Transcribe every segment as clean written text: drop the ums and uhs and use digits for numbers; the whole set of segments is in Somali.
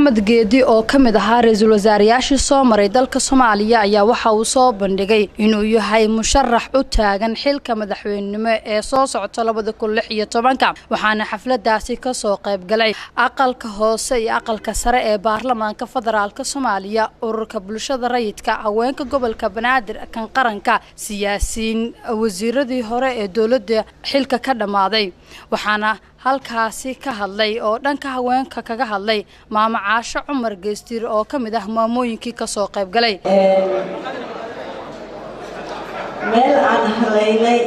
Maxamed Geedi oo ka mid ahaa ra-iisul wasaarayaashii soo maray dalka Soomaaliya ayaa waxa uu soo bandhigay inuu yahay musharax u taagan xilka madaxweynenimo ee soo socota 2016-ka. Waxaana xafladaasi kasoo qaybgalay aqalka hoose iyo aqalka sare ee baarlamaanka federaalka Soomaaliya, ururka bulshada rayidka, haweenka gobolka Banaadir, kan qaranka, siyaasiyiin, wasiiradii hore ee dowladda xilka ka dhammaaday. Waxaana halkaasi ka hadlay oo dhanka haweenka kaga hadlay Maamo Caasho Cumar Geestiir oo ka mid ah maamooyinkii kasoo qaybgalay. Meel aan halaynay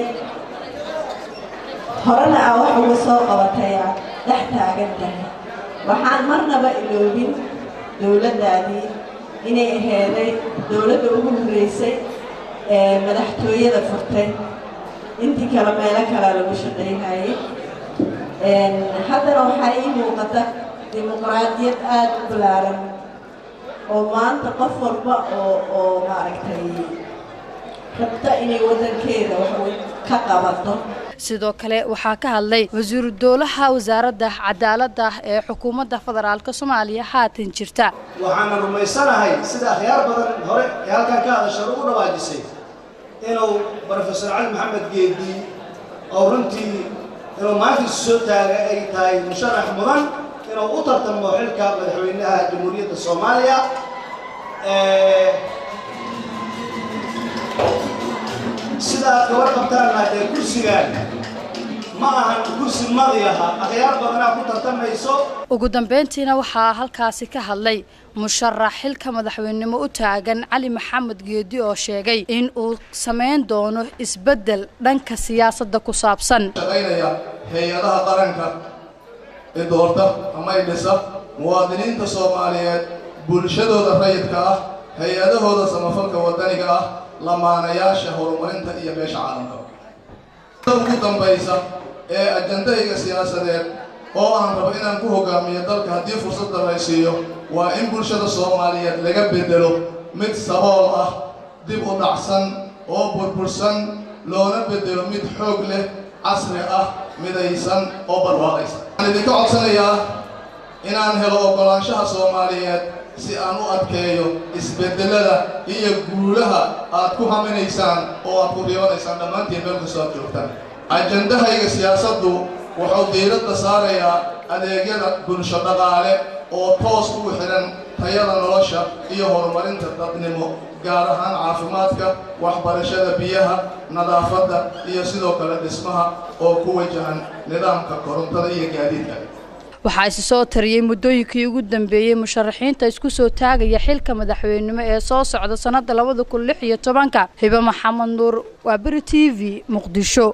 horena aa wax uga soo qabatay aad dhex taagan tahay. Waxaan marnaba iloobin dowladdaadii inay aheeday dowladda ugu horreysay ee madaxtooyada furtay. Intii kale meelo kalea lagu shaqaynayay. Haddana waxaa ii muuqata dimuqraadiyad aada u ballaaran oo maanta qof walba oo maaragtay rabta inay waddankeeda wax ka qabato. Sidoo kale waxaa ka hadlay wasiiru dowlaha wasaaradda cadaaladda ee xukuumadda federaalka Soomaaliya haatan jirta. Waxaana rumaysanahay, sida akhyaar badan hore ee halkan ka hadasha ugu dhawaajisay, inuu Brofesor Cali Maxamed Geedi oo runtii inuu maanta soo taaga ay tahay musharax mudan inuu u tartamo xilka madaxweynaha Jamhuuriyadda Soomaaliya. Sida aad ka warqabtaan, dee kursigaan ma ahan kursi madi aha, akhyaar badanaa ku tartamayso. Ugu dambeyntiina waxaa halkaasi ka hadlay musharax xilka madaxweynenimo u taagan Cali Maxamed Geedi oo sheegay in uu samayn doono isbeddel dhanka siyaasadda ku saabsan. Shaqaynaya hay-adaha qaranka ee doorta ama ay dhisa, muwaadiniinta Soomaaliyeed, bulshadooda rayidka ah, hay-adahooda samafalka waddaniga ah, lamaanayaasha horumarinta iyo beesha caalamka. Ugu dambaysa ee ajandahayga siyaasadeed oo aan rabo inaan ku hogaamiyo dalka haddii fursadda la siiyo waa in bulshada Soomaaliyeed laga beddelo mid sabool ah, dib u dhacsan oo burbursan, loona beddelo mid xoog leh, casri ah, midaysan oo barwaaqaysa. Waxaan idinka codsanayaa inaan helo oggolaanshaha Soomaaliyeed si aan u adkeeyo isbeddelada iyo guulaha aad ku haminaysaan oo aad ku riyonaysaan dhammaantiin meel kastoo aad joogtaan. Ajandahayga siyaasaddu wuxuu diiradda saarayaa adeegyada bulsho dhaqaale oo toos ugu xidhan tayada nolosha iyo horumarinta dadnimo, gaar ahaan caafimaadka, waxbarashada, biyaha, nadaafadda iyo sidoo kale dhismaha oo ku wajahan nidaamka korontada iyo gaadiidka. Waxaa isi soo tariyey muddooyinkii ugu dambeeyey musharaxiinta isku soo taagaya xilka madaxweynenimo ee soo socda sanada 2016-ka. Hibe Maxamed Nuur, waa Beri TV, Muqdisho.